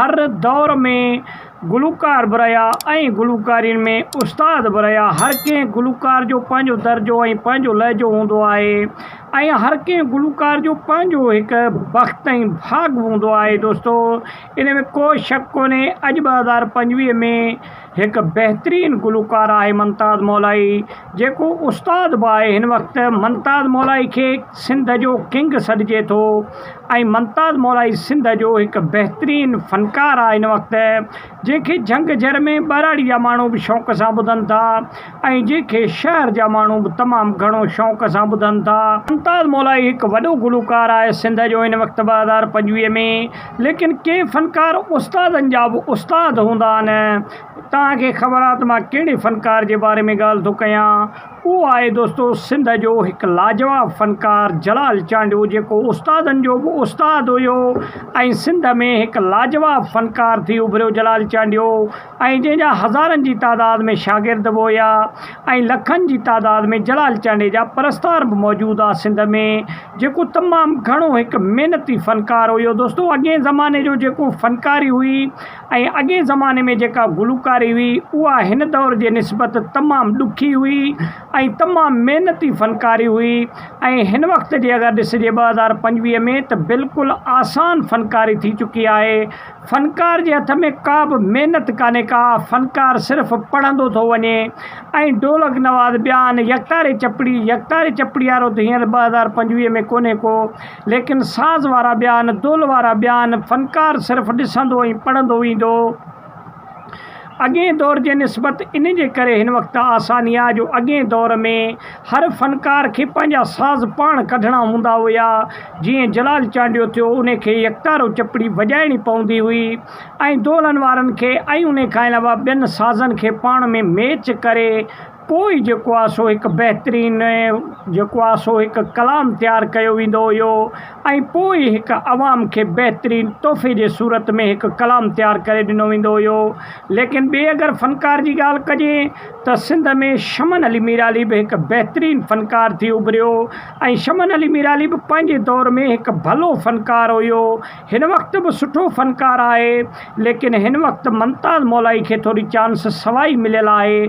هر دور ۾ گلوڪار به رهيا ۽ گلوڪارين ۾ استاد به رهيا. هر ڪنهن گلوڪار جو پنهنجو درجو ۽ پنهنجو لهجو هوندو آهي ۽ هر ڪنهن گلوڪار جو پنهنجو هڪ بخت ۽ ڀاڳ هوندو آهي دوستو ان ۾ ڪو شڪ ڪونهي اڄ 2025 ۾ هڪ بهترين گلوڪار آهي ممتاز مولائي جيڪو استاد به آهي هن وقت ممتاز مولائي کي سنڌ جو ڪنگ سڏجي ٿو ۽ ممتاز مولائي سنڌ جو هڪ بهترين فنڪار آهي هن وقت جنهن کي جهنگ جهر ۾ ٻهراڙي جا ماڻهو به شوق سان ٻڌن ٿا ۽ جنهن کي شهر جا ماڻهو به تمام گهڻو شوق سان ٻڌن ٿا. ممتاز مولائي هڪ وڏو گلوڪار آهي سنڌ جو هن وقت 2025 ۾ ليڪن ڪي فنڪار استادن جا به استاد هوندا آهن توهان کي خبر آهي ته مان ڪهڙي فنڪار جي باري ۾ ڳالهه ٿو ڪيان اهو آهي دوستو سنڌ جو هڪ لاجواب فنڪار جلال چانڊيو جيڪو استادن جو به استاد هيو ۽ سنڌ ۾ هڪ لاجواب فنڪار ٿي اڀريو جلال چانڊيو ۽ جنهن جا هزارن جي تعداد ۾ شاگرد به هيا ۽ لکن جي تعداد ۾ جلال چانڊيي جا پرستار به موجود آ سنڌ ۾ جيڪو تمام گهڻو هڪ محنتي فنڪار هيو دوستو اڳئين زماني جو جيڪو فنڪاري هئي ۽ اڳئين زماني ۾ جيڪا گلوڪاري هئي اها هن دور جي نسبت تمام ڏکي هئي ۽ تمام محنتي فنڪاري هئي ۽ هن وقت جي اگر ڏسجي 2025 ۾ ته بلڪل آسان فنڪاري ٿي چڪي آهي فنڪار جي هٿ ۾ ڪا به محنت ڪانهي ڪا فنڪار صرف پڙهندو ٿو وڃي ۽ ڍولڪ نواز بيان يڪتاري چپڙي يڪتاري چپڙي وارو ته هينئر 2025 ۾ ڪونهي ڪو ليڪن ساز وارا بيان، دول وارا بيان، فنڪار صرف ڏسندو ۽ پڙهندو ويندو. اڳئين دور جي نسبت ان جي ڪري هن وقت آساني آهي جو اڳئين دور ۾ هر فنڪار کي پنهنجا ساز پاڻ ڪڍڻا هوندا هيا، جيئن جلال چانڊيو ٿيو ان کي يڪتارو چپڙي وڄائڻي پوندي هئي ۽ دولن وارن کي ۽ ان کان علاوه ٻين سازن کي پاڻ ۾ ميچ ڪري پوء ئي جيڪو آهي سو هڪ بهترين جيڪو آهي سو هڪ ڪلام تيار ڪيو ويندو هيو ۽ پوء ئي هڪ عوام کي بهترين تحفي جي صورت ۾ هڪ ڪلام تيار ڪري ڏنو ويندو هيو ليڪن ٻئي اگر فنڪار جي ڳالهه ڪجي ته سنڌ ۾ شمن علي ميرالي به هڪ بهترين فنڪار ٿي اڀريو ۽ شمن علي ميرالي به پنهنجي دور ۾ هڪ ڀلو فنڪار هيو هن وقت به سٺو فنڪار آهي ليڪن هن وقت ممتاز مولائي کي ٿوري چانس سوائي مليل آهي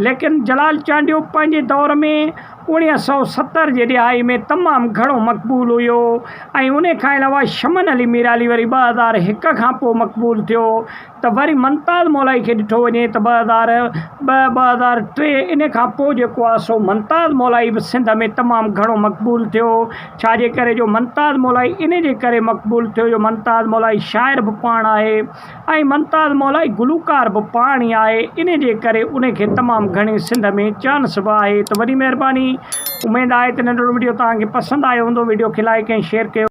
ليڪن جلال چانڊيو پنهنجي دور ۾ 1970 جي ڏهائي ۾ تمام گهڻو مقبول هيو ۽ ان کان علاوه شمن علي ميرالي وري 2001 کان پوء مقبول ٿيو ته وري ممتاز مولائي کي ڏٺو وڃي ته 2002 2003 ان کان پوء جيڪو آهي سو ممتاز مولائي به سنڌ ۾ تمام گهڻو مقبول ٿيو ڇا جي ڪري جو ممتاز مولائي ان جي ڪري مقبول ٿيو جو ممتاز مولائي شاعر به پاڻ آهي ۽ ممتاز مولائي گلوڪار به پاڻ ئي آهي ان جي ڪري ان کي تمام گهڻي سنڌ ۾ چانس به آهي ته وڏي مهرباني اميد آهي ته ننڍڙو وڊيو توهان کي پسند آيو هوندو وڊيو کي لائڪ ۽ شيئر ڪيو.